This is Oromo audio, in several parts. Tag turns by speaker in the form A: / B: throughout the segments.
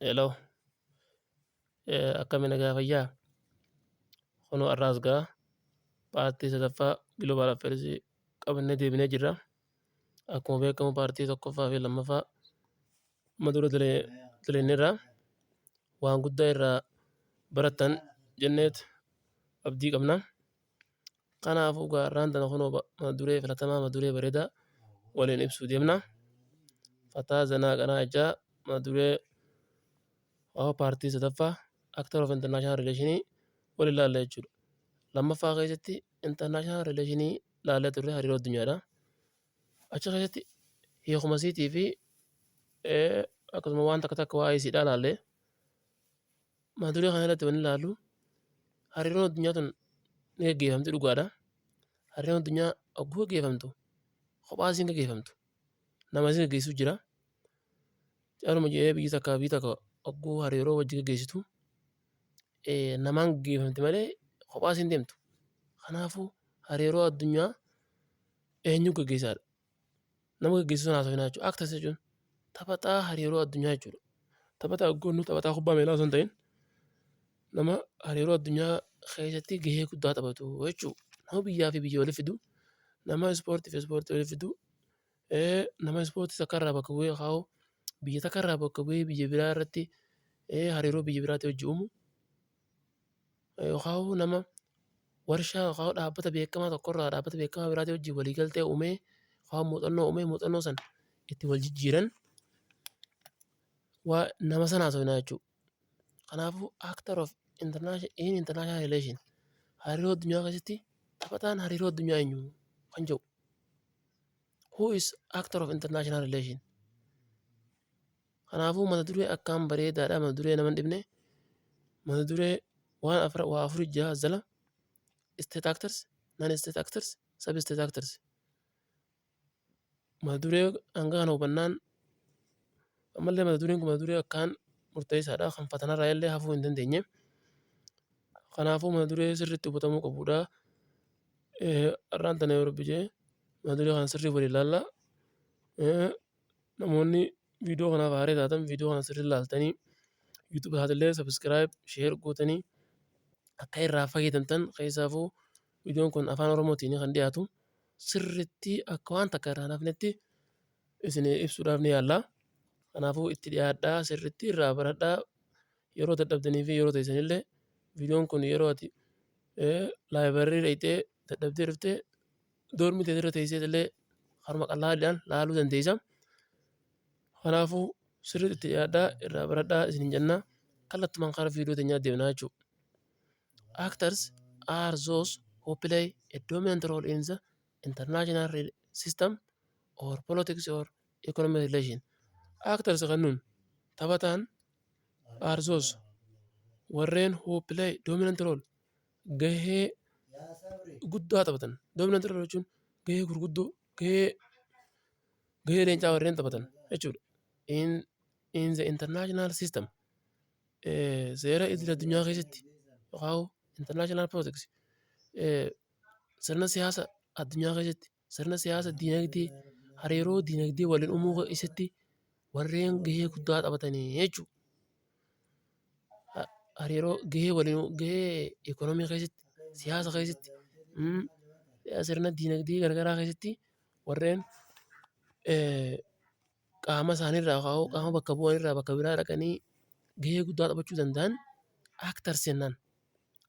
A: Hello, akkami, nagaa fayyaa? Kunoo har'aas gaa part sadaffaa Global Affairs qabannee deebinee jirra. Akkuma beekamu part tokkoffaa fi lammaffaa amma dura dalagneerra. Waan guddaa irraa barattan jenneet abdii qabna. Kanaafuu gaa har'aan tana kunoo mata duree filatamaa, mata duree bareedaa waliin ibsuu deemna. Fataa zanaa qanaa jechaa mata duree part sadaffaa Actor of International Relation waliin ilaalla jechuudha. Lammaffaa keessatti International Relation ilaallee turre, hariiroo addunyaadha. Achi keessatti hiikuma isiitii fi akkasuma waan takka takka waa'ee isiidhaa ilaalle. Mata duree kana irratti wanni ilaallu, hariiroon addunyaa tun ni gaggeeffamti, dhugaadha. Hariiroon addunyaa hogguu gaggeeffamtu kophaa isiin gaggeeffamtu, nama isin gaggeessu jira. Caaluma jedhee biyyi takkaa biyyi takka hogguu hariiroo wajji gaggeessitu namaan gaggeeffamti malee kophaa isiin deemtu. Kanaafuu hariiroo addunyaa eenyu gaggeessaadha? Nama gaggeessu sana haasofnaa jechuudha. Actors jechuun taphataa hariiroo addunyaa jechuudha. Taphataa hoggannu taphataa kubbaa miilaa osoo hin ta'in, nama hariiroo addunyaa keessatti gahee guddaa taphatu jechuudha. Nama biyyaa fi biyya walitti fidu, nama ispoortii fi ispoortii walitti fidu, nama ispoortii takka irraa bakka bu'ee kaa'u, biyya takka irraa bakka bu'ee biyya biraa irratti hariiroo biyya biraatii wajji uumu, yookaan nama warshaa yookaan dhaabbata beekamaa tokkorraa dhaabbata beekamaa biraatii wajjin waliigaltee uumee yookaan muuxannoo uumee muuxannoo sana itti wal jijjiiran waa nama sana haasofnaa jechuudha. Kanaafuu actor of international in international relation, hariiroo addunyaa keessatti taphataan hariiroo addunyaa eenyu kan jedhu. Who is actor of international relation? Kanaafuu mata duree akkaan bareedaadha. Mata duree nama hin dhibne. Mata duree waan afur, waa afuri jira as jala. State actors, non state actors, sub state actors. Mata duree hanga kana hubannaan, ammallee mata dureen kun mata duree akkaan murteessaadha. Kan fatanarraa illee hafuu hin dandeenye. Kanaafuu mata duree sirriitti hubatamuu qabudha. Har'aan tana yoo Rabbi jedhe mata duree kana sirrii waliin ilaalla. Namoonni viidiyoo kanaaf haaraa taatan viidiyoo kana sirrii ilaaltanii, YouTube illee subscribe, share gootanii akka irraa fayyadamtan, keessaafuu viidiyoon kun Afaan Oromootiin kan dhiyaatu, sirriitti akka waan takka irraa hin hafnetti isin ibsuudhaaf ni yaalla. Kanaafuu itti dhiyaadhaa, sirriitti irraa baradhaa. Yeroo dadhabdanii fi yeroo teessanillee viidiyoon kun yeroo ati library dhaqxee dadhabdee dhuftee dorm teetirra irra teessee illee haruma qallaadhaan laaluu dandeessa. Kanaafuu sirriitti itti dhiyaadhaa, irraa baradhaa isin jenna. Kallattumaan karaa viidiyoo teenyaa deemnaa jechuudha. Actors are those who play a dominant role in the international system or politics or economic relation. Actors kan nuun taphataan, are those warreen, who play dominant role, gahee guddaa taphatan. Dominant role jechuun gahee gurguddoo, gahee leencaa warreen taphatan jechuudha. In the international system, seera idil addunyaa keessatti yookaan international politics, sirna siyaasa addunyaa keessatti, sirna siyaasa diinagdee, hariiroo diinagdee waliin uumuu keessatti warreen gahee guddaa taphatanii jechuudha. Hariiroo gahee waliin, gahee ikoonoomii keessatti, siyaasa keessatti, sirna diinagdee garaagaraa keessatti warreen qaama isaaniirraa yookaan qaama bakka bu'an irraa bakka biraa dhaqanii gahee guddaa taphachuu danda'an actors jennaan.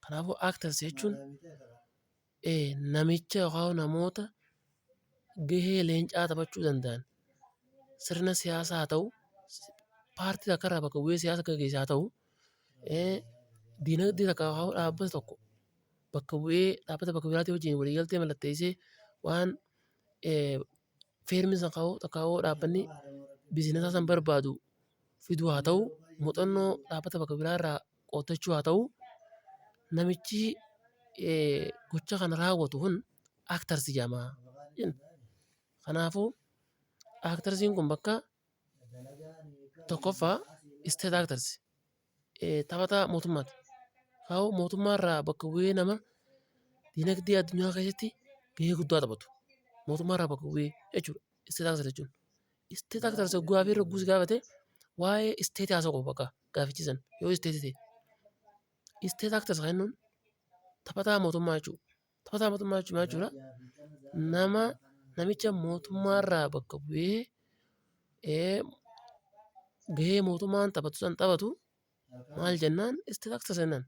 A: Kanaafuu actors jechuun namicha yookaan namoota gahee leencaa taphachuu danda'an, sirna siyaasaa haa ta'u, paartii takka irraa bakka bu'ee siyaasa gaggeessu haa ta'u, diinagdee takka yookaan dhaabbata tokko bakka bu'ee dhaabbata bakka biraatii wajjin waliigaltee mallatteessee waan firm sana takka dhaabbanni business sana barbaadu fiduu haa ta'u, muuxannoo dhaabbata bakka biraa irraa qooddachuu haa ta'u, namichi gocha kana raawwatu kun actors jedhama. Kanaafuu actorsiin kun bakka tokkoffaa state actors, taphataa mootummaati. Kanaafuu mootummaa irraa bakka bu'ee nama diinagdee addunyaa keessatti gahee guddaa taphatu. Mootummaa irraa bakka bu'ee jechuudha state actors jechuun. State actors gaafii irra si gaafate waa'ee state haasa'uu qaba bakka. Gaafichisan yoo state ta'e. State actors kan jennuun taphataa mootummaa jechuudha. Taphataa mootummaa jechuun maal jechuudha? Nama namicha mootummaarraa bakka bu'ee gahee mootummaan taphatu san taphatu maal jennaan? State actors jennaan.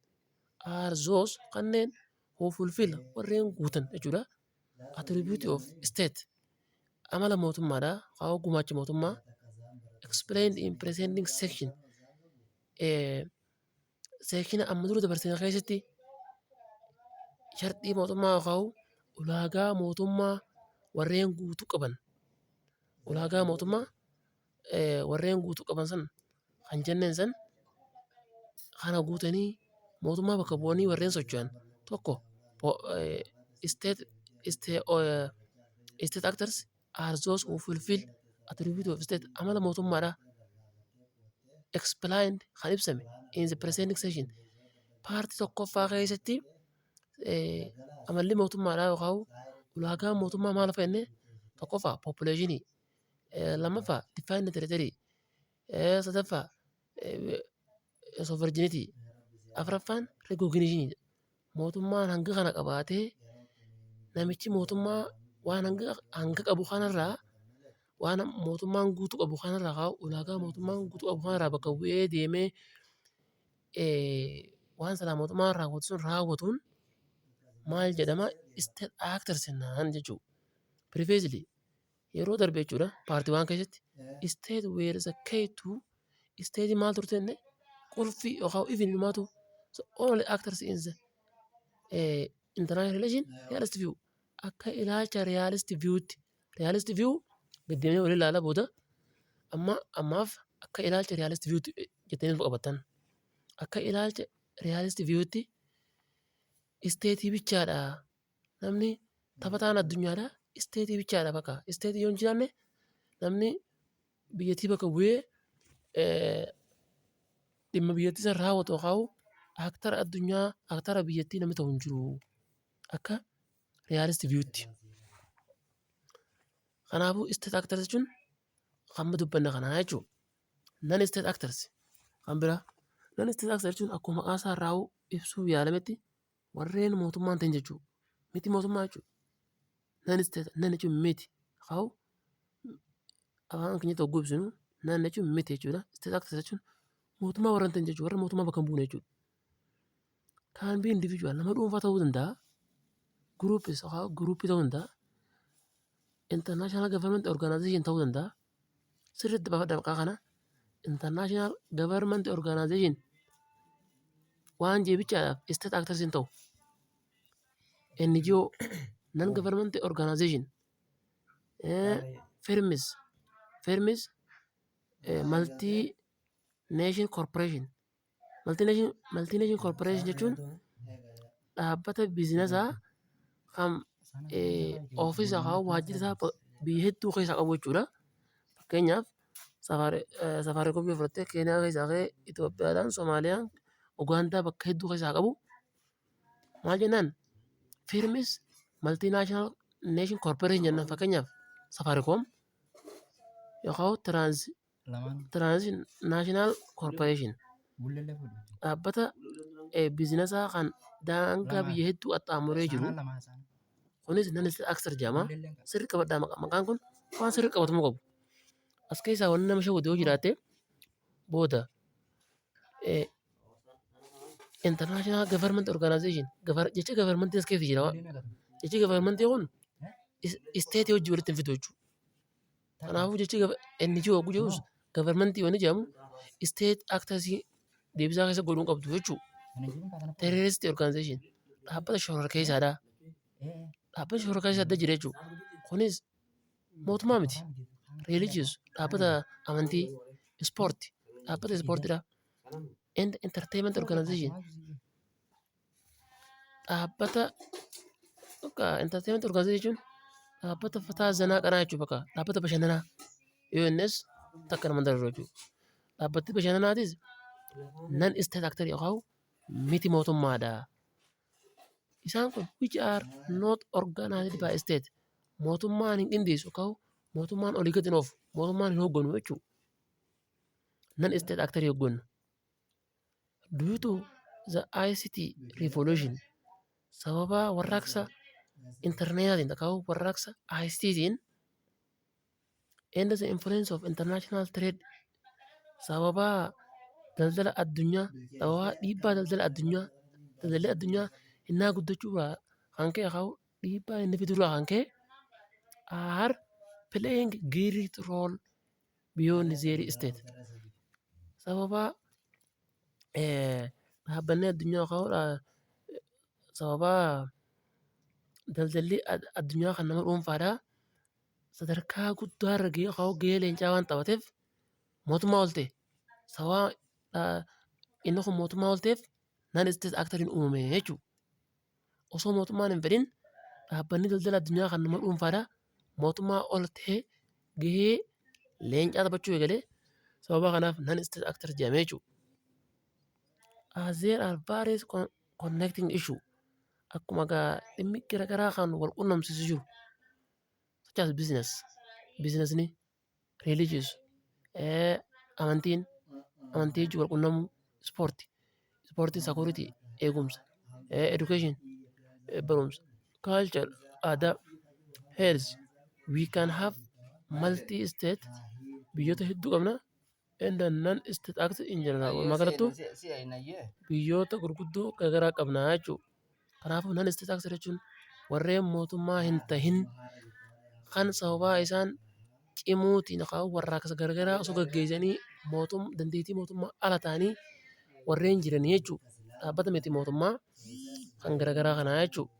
A: Are those kanneen who fulfill, warreen guutan jechuudha. Attribute of state, amala mootummaadha. Haa, gumaacha mootummaa explained in preceding section, section amma dura dabarsine keessatti sharxii mootummaa yookaan ulaagaa mootummaa warreen guutuu qaban, ulaagaa mootummaa warreen guutuu qaban san kan jenneen san kana guutanii mootummaa bakka bu'anii warreen socho'an tokko state actors are those who fulfill attribute of state, amala mootummaadha explained, kan ibsame, in the preceding section, part tokkoffaa keessatti. Amalli mootummaadha yookaan ulaagaan mootummaa maal fa'a jennee? Tokkoffaa population, lammaffaa defined territory, sadaffaa sovereignty, afuraffaan recognition. Mootummaan hanga kana qabaatee namichi mootummaa waan hanga qabu kanarraa, waan mootummaan guutuu qabu kanarraa, ulaagaa mootummaan guutuu qabu kanarraa bakka bu'ee deemee waan silaa mootummaan raawwatu sun raawwatuun maal jedhama? State actors jennaan jechuudha. Previously, yeroo darbe jechuudha, part one keessatti state were the key to state maal turte jenne? Qulfii yookaan even dhumaatu the only actors in the international relation realist view, akka ilaalcha realist viewtti. Realist view gaddeemnee waliin ilaala booda. Amma ammaaf akka ilaalcha realist viewtti jettanii qabattan. Akka ilaalcha realist viewtti state bichaadha. Namni taphataan addunyaadhaa state bichaadha bakka. State yoo hin jiraanne namni biyyattii bakka bu'ee dhimma biyyattii sana raawwatu yookaan actor addunyaa, actor biyyattii namni ta'u hin jiru akka realist viewtti. Kanaafuu state actors jechuun hamma dubbanne kanaa jechuudha. Non state actors kan biraa, non state actors jechuun akkuma maqaa isaa irraa ibsuu yaalametti warreen mootummaa hin ta'in jechuudha. Miti mootummaa jechuudha. Non state, non jechuun miti. Haa, afaan keenyatti yogguu ibsinu non jechuun miti jechuudha. State actors jechuun mootummaa warra hin ta'in jechuudha. Warra mootummaa bakka hin buune jechuudha. Can be individual, nama dhuunfaa ta'uu danda'a. Groups yookaan group ta'uu danda'a. International government organization ta'uu danda'a. Sirriitti baafadhaa maqaa kana. International government organization waan jeebichaadhaaf state actors hin ta'u. NGO, non government organization, firms, multi nation corporation. Multi nation corporation jechuun dhaabbata business kan office yookaan waajjira isaa biyya hedduu keessaa qabu jechuudha. Fakkeenyaaf Safaricom yoo fudhatte Keeniyaa keessaa ka'ee Itoophiyaadhaan, Soomaaliyaan, Ugaandaa bakka hedduu keessaa qabu. Maal jennaan? Firms, multinational nation corporation jennaan. Fakkeenyaaf Safaricom yookaan transnational corporation, dhaabbata business kan daangaa biyya hedduu qaxxaamuree jiru. Kunis non state actor jedhama. Sirrii qabadhaa, maqaan kun waan sirrii qabatamuu qabu. As keessaa wanni nama shawwatu yoo jiraate booda international government organization, jecha government as keessa jira. Jechi government kun state wajjin walitti hin fidu jechuudha. Kanaafuu jechi NGO yogguu jedhus government wanni jedhamu state actors deebisaa keessa godhuu hin qabdu jechuudha. Terrorist organization, dhaabbata shororkeessaadha. Dhaabbanni shororkeessaa adda jira jechuudha. Kunis mootummaa miti. Religious, dhaabbata amantii, sport, dhaabbata ispoortiidha. And entertainment organization, dhaabbata entertainment organization jechuun dhaabbata fataa zanaa qanaa jechuudha, bakka dhaabbata bashannanaa yoo innis takka nama dararu jechuudha. Dhaabbatni bashannanaatis non state actor yookaan miti mootummaadha. Isaan kun which are not organized by state, mootummaan hin qindeessu yookaan mootummaan olii gadi hin oofu, mootummaan hin hoogganu jechuudha. Non state actor hooggannu. Due to the ICT revolution, sababa warraaqsa intarneetaatiin takkaa'u warraaqsa ICTtiin, and the influence of international trade, sababa daldala addunyaa, sababa dhiibbaa daldala addunyaa, daldalli addunyaa innaa guddachuurraa kan ka'e kaa'u dhiibbaa inni fidurraa kan ka'e, are playing great role beyond their state. Sababa dhaabbanni addunyaa yookaan sababa daldalli addunyaa kan nama dhuunfaadhaa sadarkaa guddaa irra gahee yookaan gahee leencaa waan taphateef mootummaa ol ta'e. Sababa inni kun mootummaa ol ta'eef non state actoriin uumame jechuudha. Osoo mootummaan hin fedhin dhaabbanni daldala addunyaa kan nama dhuunfaadhaa mootummaa ol ta'ee gahee leencaa taphachuu eegalee, sababa kanaaf non state actor jedhame jechuudha. As there are various connecting issue, akkuma gaa dhimmi garaagaraa kan wal qunnamsiisu jiru, such as business, businessni, religious, amantiin, amantii jechuun wal qunnamuu, sport, ispoortiin, security, eegumsa, education, barumsa, culture, aadaa, health, we can have multi state, biyyoota hedduu qabna, and non state actor in general. Walumaa galattuu biyyoota gurguddoo garaagaraa qabna jechuudha. Kanaafuu non state actor jechuun warreen mootummaa hin tahin kan sababaa isaan cimuutiin yookaan warraaqsa garaagaraa osoo gaggeessanii dandeettii mootummaa ala ta'anii warreen jiranii jechuudha. Dhaabbata miti mootummaa kan garaagaraa kanaa jechuudha.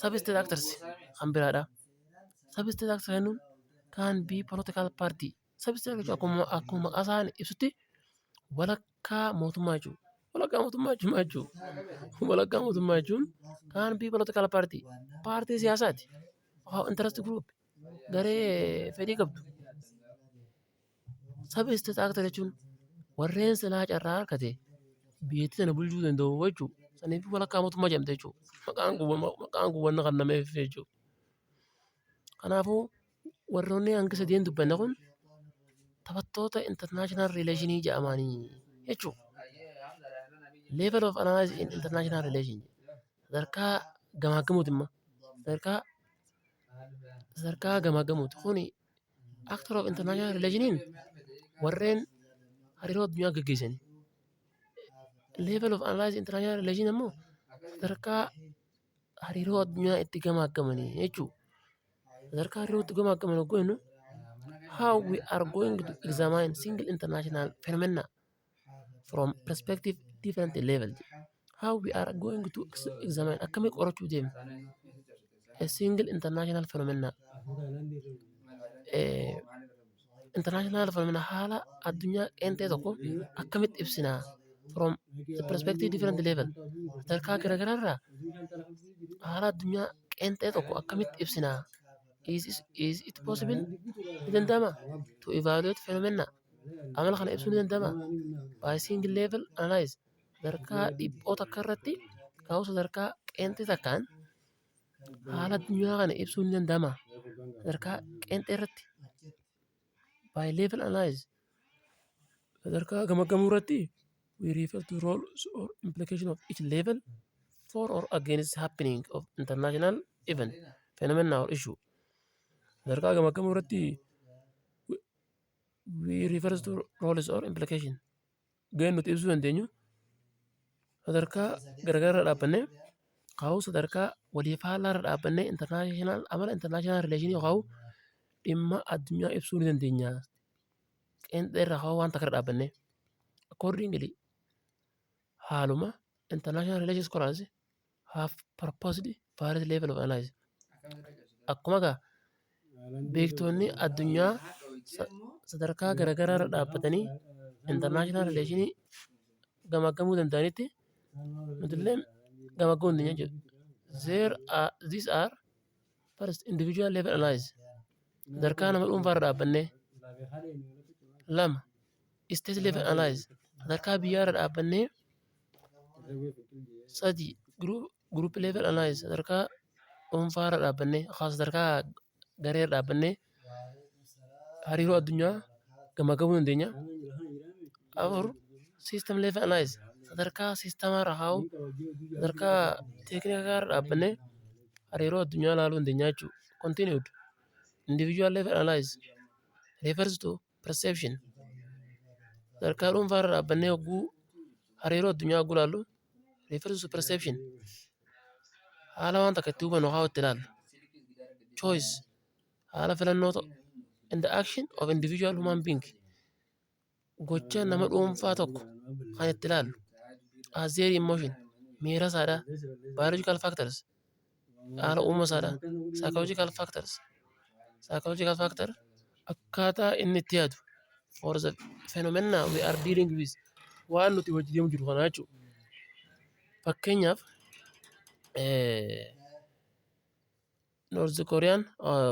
A: Sub state actors kan biraadha. Sub state actors jennuun can be political party. Sub state jechuun akkuma maqaa isaa ibsutti walakkaa mootummaa jechuudha. Walakkaa mootummaa jechuun maal jechuudha? Walakkaa mootummaa jechuun can be political party, paartii siyaasaati. Interest group, garee fedhii qabdu. Sub state actor jechuun warreen silaa carraa argate biyyattii sana bulchuu danda'u jechuudha. Saniif walakkaa mootummaa jedhamte jechuudha. Maqaan kun wanna kennameef jechuudha. Kanaafuu warroonni hanga sadeen dubbanne kun taphattoota international relationii jedhamanii jechuudha. Level of analysis in international relation, sadarkaa gamaaggamuuti immoo sadarkaa gamaaggamuuti kuni. Actor of international relationiin warreen hariiroo addunyaa gaggeessani. Level of analysis international relation immoo sadarkaa hariiroo addunyaa itti gamaaggamanii jechuudha. Sadarkaa hariiroo itti gamaaggaman yogguu jennu, how we are going to examine single international phenomena from perspective different level. How we are going to examine, akkamii qorachuu deemna, a single international phenomena, international phenomena, haala addunyaa qeenxee tokko akkamitti ibsina, from the perspective different level, sadarkaa garaagaraa irraa haala addunyaa qeenxee tokko akkamitti ibsina? Is it possible, ni danda'ama, to evaluate phenomena, amala kana ibsuu ni danda'ama, by single level analyze, sadarkaa dhiphoo takka irratti kaa'u, sadarkaa qeenxee takkaan haala addunyaa kana ibsuu ni danda'ama sadarkaa qeenxee irratti? By level analyze, sadarkaa gamaggamuu irratti, we refer to roles or implication of each level for or against happening of international event, phenomena or issue. Sadarkaa gamaggamuu irratti, we refers to roles or implication, gaheen nuti ibsuu dandeenyu sadarkaa garagaraa irra dhaabbannee kaa'uu, sadarkaa walii faallaa irra dhaabbannee international amala international relationii yookaan dhimma addunyaa ibsuu ni dandeenya. Qeenxee irraa kaa'uu waan takka irra dhaabbannee. Accordingly, haaluma international relations scholars have proposed various level of analysis. Akkuma egaa beektonni addunyaa sadarkaa garaagaraa irra dhaabbatanii international relationii gamaggamuu danda'anitti nutillee gamaggamuu dandeenya jechuudha. These are: first, individual level analysis, sadarkaa nama dhuunfaa irra dhaabbannee; lama, state level analysis, sadarkaa biyyaa irra dhaabbannee; sadi, group level analysis, sadarkaa dhuunfaa irra dhaabbannee akkasumas sadarkaa garee irra dhaabbannee hariiroo addunyaa gamaggamuu dandeenya. Afur, System level analysis, sadarkaa siistamaa irra kaa'u, sadarkaa teeknikaa irra dhaabbannee hariiroo addunyaa ilaaluu dandeenya jechuudha. Continued individual level analysis refers to perception, sadarkaa dhuunfaa irra dhaabbannee hogguu hariiroo addunyaa hogguu ilaallu, refers to perception, haala waan takka itti hubannu haa itti ilaallu. Choice, haala filannoo and the action of individual human being, gocha nama dhuunfaa tokko kan itti ilaallu, as their emotion, miira isaadha, biological factors, haala uumama isaadha, psychological factor, akkaataa inni itti yaadu, for the phenomena we are dealing with, waan nuti hojii deemu jiru kana jechuudha. Fakkeenyaaf, North Kooriyaan,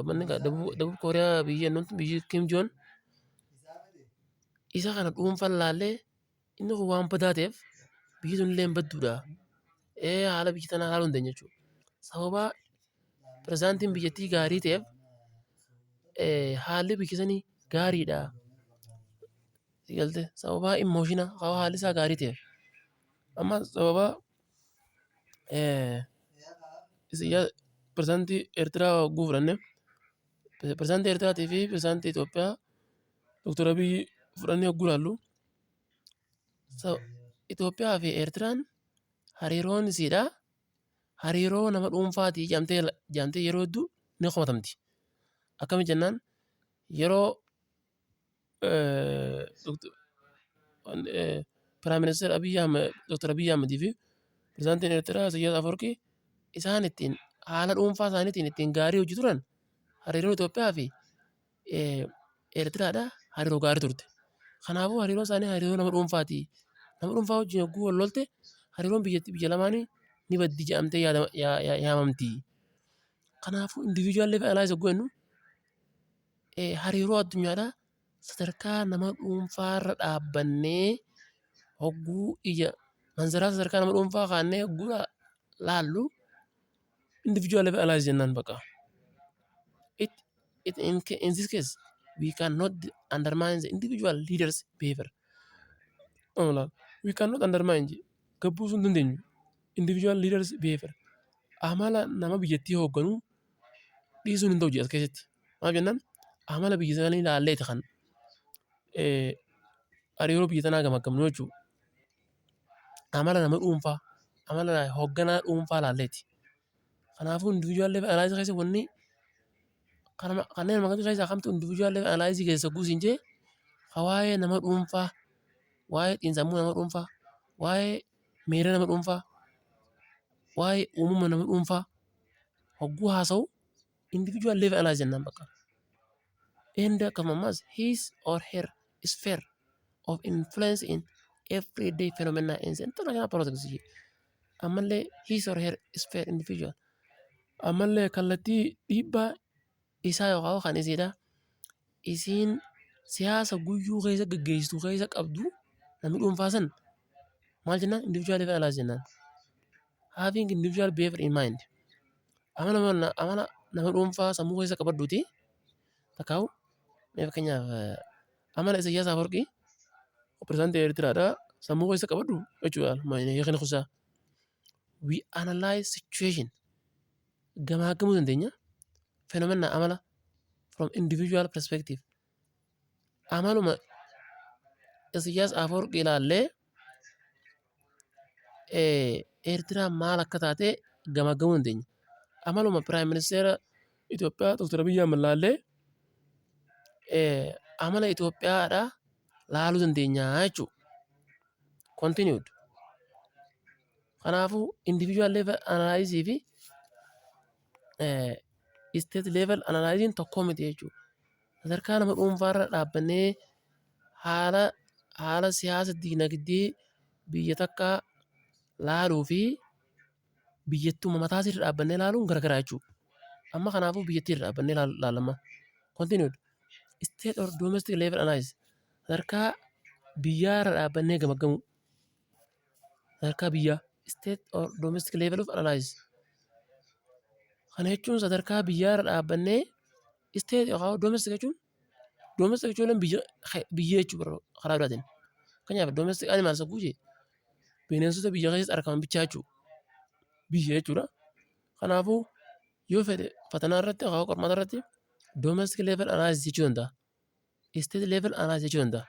A: manni Dabub Kooriyaa, biyya jennuun biyyi Kim Jong isa kana dhuunfaan laallee, inni kun waan badaa ta'eef biyyi sun illee badduudha. Haala biyya tanaa ilaaluu hin dandeenya jechuudha. Sababa pirezidaantiin biyyattii gaarii ta'eef haalli biyya sanii gaariidha. Galtee sababa emotion haalli isaa gaarii ta'eef. Amma sababa pirezidaantii Eertiraa hogguu fudhanne, pirezidaantii Eertiraatii fi pirezidaantii Itoophiyaa Doktor Abiyyi fudhannee hogguu ilaallu, Itoophiyaa fi Eertiraan hariiroon isiidhaa hariiroo nama dhuunfaatii jedhamtee yeroo hedduu ni komatamti. Akkamitti jennaan, yeroo Prime Minister Abiyyi Ahmed, Doktor Abiyyi Ahmedii fi pirezidaantiin Eertiraa Isaayyaas Afwerqii isaan ittiin haala dhuunfaa isaaniitiin ittiin gaarii hojii turan, hariiroon Itoophiyaa fi Eertiraadhaa hariiroo gaarii turte. Kanaafuu hariiroon isaanii hariiroo nama dhuunfaati. Nama dhuunfaa wajjin yogguu wal lolte hariiroon biyya lamaanii ni baddi jedhamtee yaamamti. Kanaafuu individual level analysis yogguu jennu, hariiroo addunyaadhaa sadarkaa nama dhuunfaarra dhaabbannee hogguu ija manzaraa sadarkaa nama dhuunfaa kaannee hogguu laallu, individual level analysis jennaan bakka. It in this case we cannot undermine the individual leaders' behavior. We cannot undermine, gabbuusuu hin dandeenyu, individual leaders' behavior, amala nama biyyattii hoogganuu dhiisuun hin ta'u as keessatti. Maaf jennaan, amala biyya sanaa ilaalleeti kan hariiroo biyya tanaa gamaggamnu jechuudha. Amala nama dhuunfaa, amala hoogganaa dhuunfaa ilaalleeti. Kanaafuu individual level analysis keessa wanni kanneen armaan gadii keessaa kamtu individual level analysis keessa guusin jee, waa'ee nama dhuunfaa, waa'ee xiinsammuu nama dhuunfaa, waa'ee miira nama dhuunfaa, waa'ee uumama nama dhuunfaa hogguu haasa'u individual level analysis jennaan bakka. And akkasumas his or her sphere of influence in everyday phenomena in the international politics. Ammallee his or her sphere individual. Ammallee kallattii dhiibbaa isaa yookaan kan isiidha. Isiin siyaasa guyyuu keessa gaggeessitu keessa qabdu namni dhuunfaa san maal jennaan? Individual level analysis jennaan. Having individual behavior in mind. Amala nama dhuunfaa sammuu keessa qabadhuuti. Takkaa'u mee fakkeenyaaf amala Isaayyaas Afwerqii, pirezidaantii Eertiraadha, sammuu keessa qabadhu jechuudha hiikni kusaa. We analyze situation, gamaagamuu dandeenya, phenomena, amala, from individual perspective, amaluma Isaayyaas Afwerqii ilaallee Eertiraan maal akka taate gamaggamuu dandeenya. Amaluma Prime Minister Itoophiyaa Dr. Abiyyi Ahmed ilaallee amala Itoophiyaadhaa laaluu dandeenya jechuudha. Continued. Kanaafuu individual level analysis fi state level analysis tokko miti jechuudha. Sadarkaa nama dhuunfaarra dhaabbannee haala siyaasa dinagdee biyya takkaa laaluu fi biyyattuu mataa isiirra dhaabbannee laaluun garagara jechuudha. Amma kanaafuu biyyattii irra dhaabbannee laalla. Continued. State or domestic level analysis, sadarkaa biyyaarra dhaabbannee gamaggamuu. Sadarkaa biyyaa, state or domestic level of analysis. Kana jechuun sadarkaa biyyaarra dhaabbannee, state yookaan domestic jechuun biyya jechuudha karaa biraatiin. Fakkeenyaaf, domestic animals yogguu jee bineensota biyya keessatti argaman bichaa jechuudha. Biyya jechuudha. Kanaafuu yoo fedhe fatanaa irratti yookaan qormaata irratti domestic level analysis jechuu danda'a. State level analysis jechuu danda'a.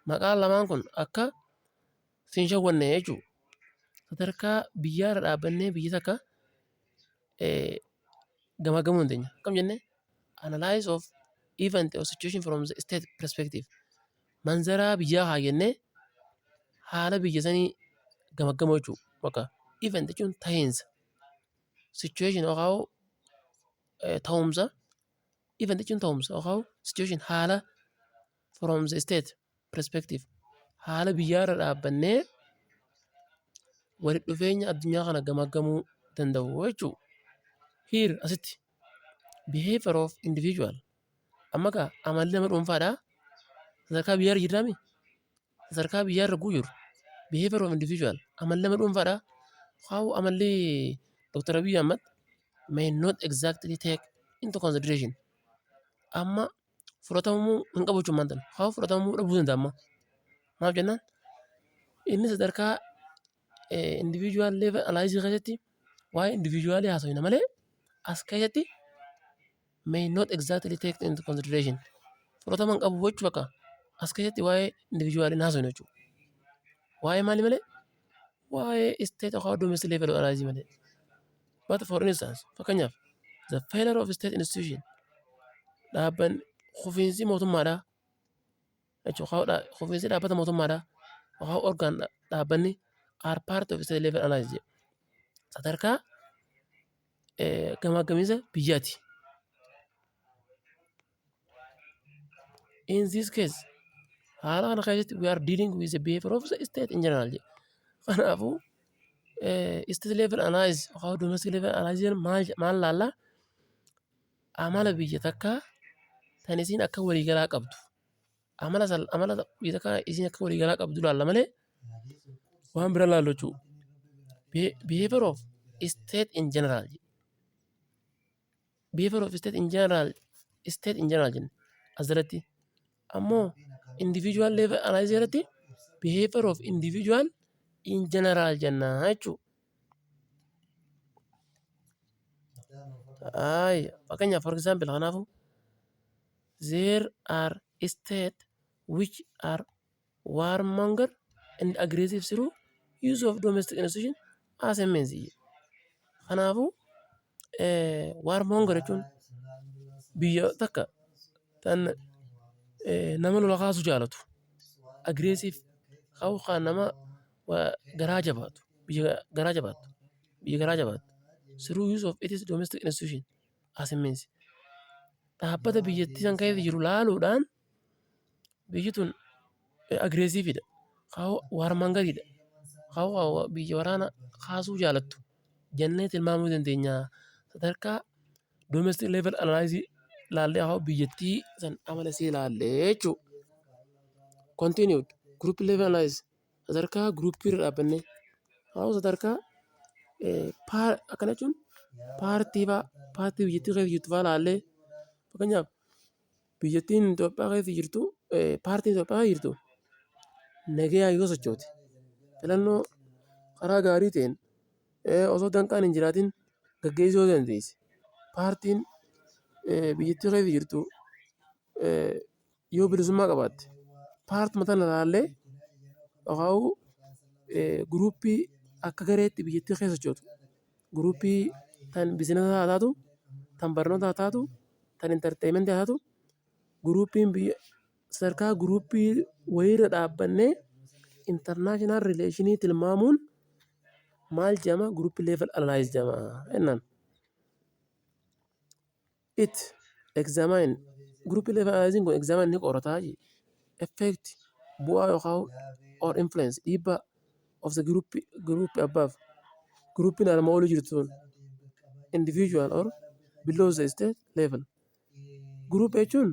A: Maqaan lamaan kun akka siin shawwanne jechuudha. Sadarkaa biyyaa irra dhaabbannee biyya takka gamaggamuu dandeenya. Akkam jennee? Analyze of event or situation from the state perspective. Manzaraa biyyaa haa jennee haala biyya sanii gamaggamuu jechuudha. Bakka event jechuun ta'iinsa. Situation yookaan ta'umsa. Event jechuun ta'umsa yookaan situation haala from the state perspective, haala biyyaa irra dhaabbannee walitti dhufeenya addunyaa kana gamaggamuu danda'u jechuudha. Here, asitti, behavior of individual, amma gaa amalli nama dhuunfaadhaa sadarkaa biyyaa irra jirraami, sadarkaa biyyaa irra jiru, behavior of individual, amalli nama dhuunfaadhaa how amalli Dr. Abiy Ahmad may not exactly take into consideration, amma fudhatamuu hin qabu jechuun maanta haa fudhatamuu dhabuu danda'a. Amma maaf jennaan, inni sadarkaa individual level analysis keessatti waa'ee individualii haasofna malee as keessatti may not exactly take into consideration, fudhatama hin qabu jechuu. Bakka as keessatti waa'ee individualii hin haasofnu jechuudha. Waa'ee maali malee? Waa'ee state yookaan domestic level analysis malee. But for instance, fakkeenyaaf, the failure of state institution, dhaabbanni kufiinsi mootummaadhaa jechuudha, kufiinsi dhaabbata mootummaadhaa yookaan organ dhaabbanni are part of state level analysis, sadarkaa gamaaggamisa biyyaati. In this case, haala kana keessatti, we are dealing with the behavior of the state in general jedha. Kanaafuu state level analysis yookaan domestic level analysis maal maal laallaa? Amala biyya takkaa tan isiin akka waliigalaa qabdu. Amala amala biyya takkaa isiin akka waliigalaa qabdu laalla malee waan bira laallu jechuudha. Behavior of state in general. Behavior of state in general, state in general jenna asirratti. Ammoo individual level analysis irratti behavior of individual in general jenna jechuudha. Ay, fakkeenyaaf, for example, kanaafuu there are state which are warmonger and aggressive through use of domestic institution as a means. Kanaafuu warmonger jechuun biyya takka tan nama lola kaasu jaalatu, aggressive kan nama garaa jabaatu, biyya garaa jabaatu, biyya garaa jabaatu, through use of its domestic institution as a means, dhaabbata biyyattii san keessa jiru laaluudhaan biyyi tun aggressiveidha. Warmongeriidha. Biyya waraana kaasuu jaalattu jennee tilmaamuu dandeenya. Sadarkaa domestic level analysis laallee biyyattii san amala isii laallee jechuudha. Continued group level analysis, sadarkaa groupii irra dhaabbannee, sadarkaa akkana jechuun paartii fa'aa, paartii biyyattii keessa jirtu fa'aa laallee, fakkeenyaaf biyyattiin Itoophiyaa keessa jirtu, paartiin Itoophiyaa keessa jirtu nagayaan yoo sochoote, filannoo karaa gaarii ta'een osoo danqaan hin jiraatin gaggeessuu yoo dandeesse, paartiin biyyattii keessa jirtu yoo bilisummaa qabaatte, paartuma tana laallee yookaan groupii akka gareetti biyyattii keessa sochootu, groupii tan businessa haa taatu, tan barnoota haa taatu, tan entertainmentii haa taatu, groupiin biyya sadarkaa groupii wayiirra dhaabbannee international relationii tilmaamuun maal jedhama? Group level analysis jedhama jennaan. It examine, group level analysis kun examine ni qorataa, effect bu'aa yookaan or influence dhiibbaa of the group above, groupiin armaan olii jirtu sun, individual or below the state level. Group jechuun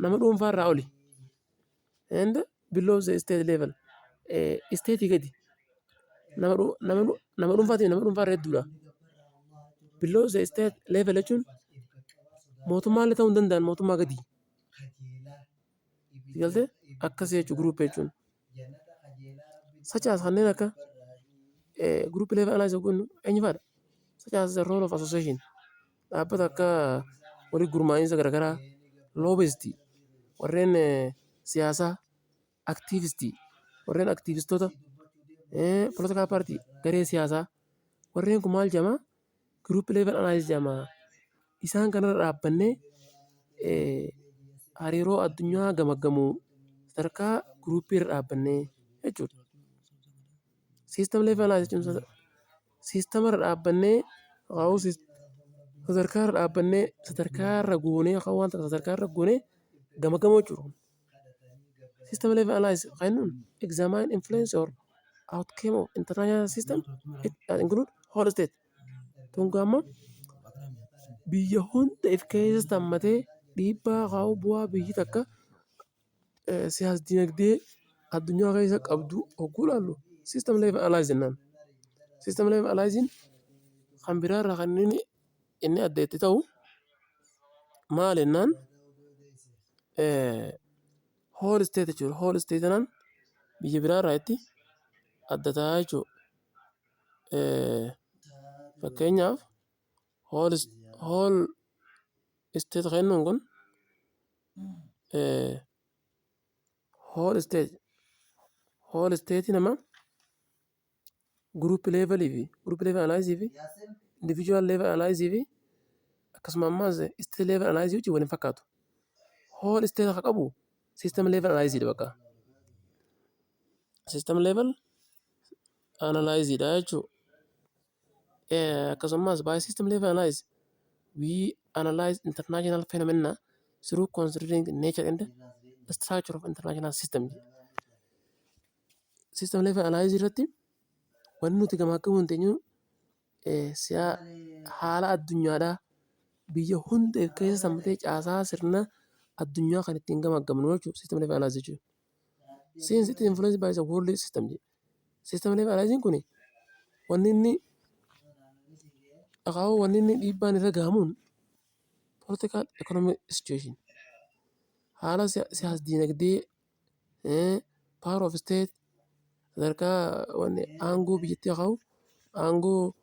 A: nama dhuunfaa irraa oli and below the state level, state gadi, nama nama dhuunfaatiin nama dhuunfaa irra hedduudha. Below the state level jechuun mootummaallee ta'uu hin danda'an, mootummaa gadi. Galtee? Akkasii jechuudha group jechuun. Such as kanneen akka group level analysis kun eenyu fa'aadha? Such as the role of association, dhaabbata akka walii gurmaa'insa garaagaraa, lobbyist, warreen siyaasaa, activist, warreen activistoota, political party, garee siyaasaa, warreen kun maal jedhama? Group level analysis jedhama. Isaan kanarra dhaabbannee hariiroo addunyaa gamaggamuu sadarkaa groupii irra dhaabbannee jechuudha. System level analysis jechuun systema irra dhaabbannee, sadarkaa irra dhaabbannee, sadarkaa irra goonee, waan takka sadarkaa irra goonee gamaggamuu jechuudha. System level analysis kan jennuun examine influence or outcome of international system, it include whole state. Tun amma biyya hunda if keessa hammatee dhiibbaa kaa'u, bu'aa biyyi takka siyaas dinagdee addunyaa keessa qabdu hogguu ilaallu system level analysis jennaan. System level analysis kan biraarraa kan inni adda itti ta'u maal jennaan, whole state jechuudha. Whole state tanaan biyya biraarraa itti adda ta'a jechuudha. Fakkeenyaaf, whole state kan jennuun kun whole state nama group levelii fi group level analysis fi individual level analysis fi akkasuma ammas state level analysis wajjin wal hin fakkaatu. Whole state kan qabu system level analysis dha bakka. System level analysis dha jechuudha. Akkasumas by system level analysis we analyze international phenomena through considering nature and the structure of international system. System level analysis irratti wanni nuti gamaggamuu dandeenyu haala addunyaadhaa biyya hunda keessa hammatee caasaa sirna addunyaa kan ittiin gamaggamnu jechuudha system level analysis jechuun. Since it is influenced by the world system. System level analysis kun wanni inni akaawuu, wanni inni dhiibbaan irra gahamuun political economic situation, haala siyaas dinagdee, power of state, sadarkaa wanni aangoo biyyattii akaa'u, aangoo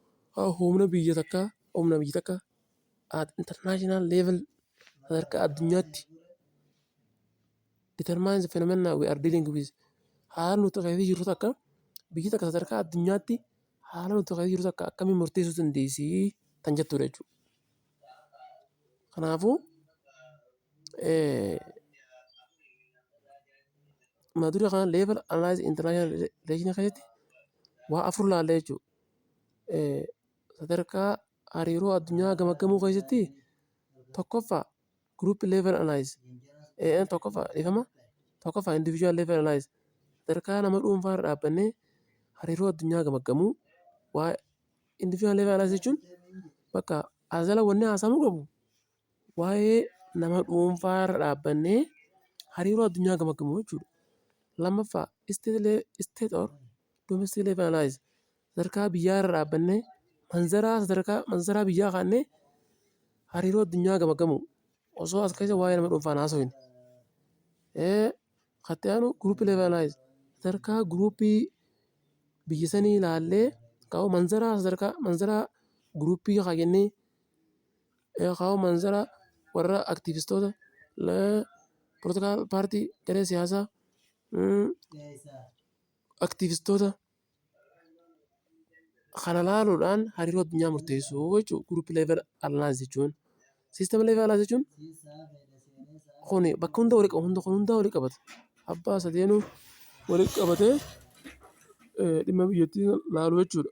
A: humna biyya takkaa, humna biyya takkaa at international level, sadarkaa addunyaatti, determines the phenomena we are dealing with. Haala nuti keessa jirru takka, biyyi takka sadarkaa addunyaatti haala nuti keessa jirru takka akkamiin murteessuu dandeessi kan jettudha jechuudha. Kanaafuu mata duree kana level analysis international relation keessatti waa afur laalla jechuudha. Sadarkaa hariiroo addunyaa gamaggamuu keessatti tokkoffaa group level analysis, tokkoffaa, dhiifama, tokkoffaa individual level analysis, sadarkaa nama dhuunfaa irra dhaabbannee hariiroo addunyaa gamaggamuu. Waa individual level analysis jechuun bakka as jala wanni haasa'amuu qabu waa'ee nama dhuunfaa irra dhaabbannee hariiroo addunyaa gamaggamuu jechuudha. Lammaffaa state or domestic level analysis, sadarkaa biyyaa irra dhaabbannee manzaraa, sadarkaa manzaraa biyyaa kaa'annee hariiroo addunyaa gamaggamuu osoo as keessa waa'ee nama dhuunfaa hin haasofne. Kan itti aanu group level analysis, sadarkaa groupii biyya sanii ilaallee kaa'u manzaraa, sadarkaa manzaraa groupii kaayyannee kaa'u, manzaraa warra activistoota, political party, garee siyaasaa, activistoota kana laaluudhaan hariiroo addunyaa murteessuu jechuudha group level analysis jechuun. System level analysis jechuun kun bakka hunda walii qaba, kun hunda walii qabata. Abbaa sadeenuu walitti qabatee dhimma biyyattii laalu jechuudha.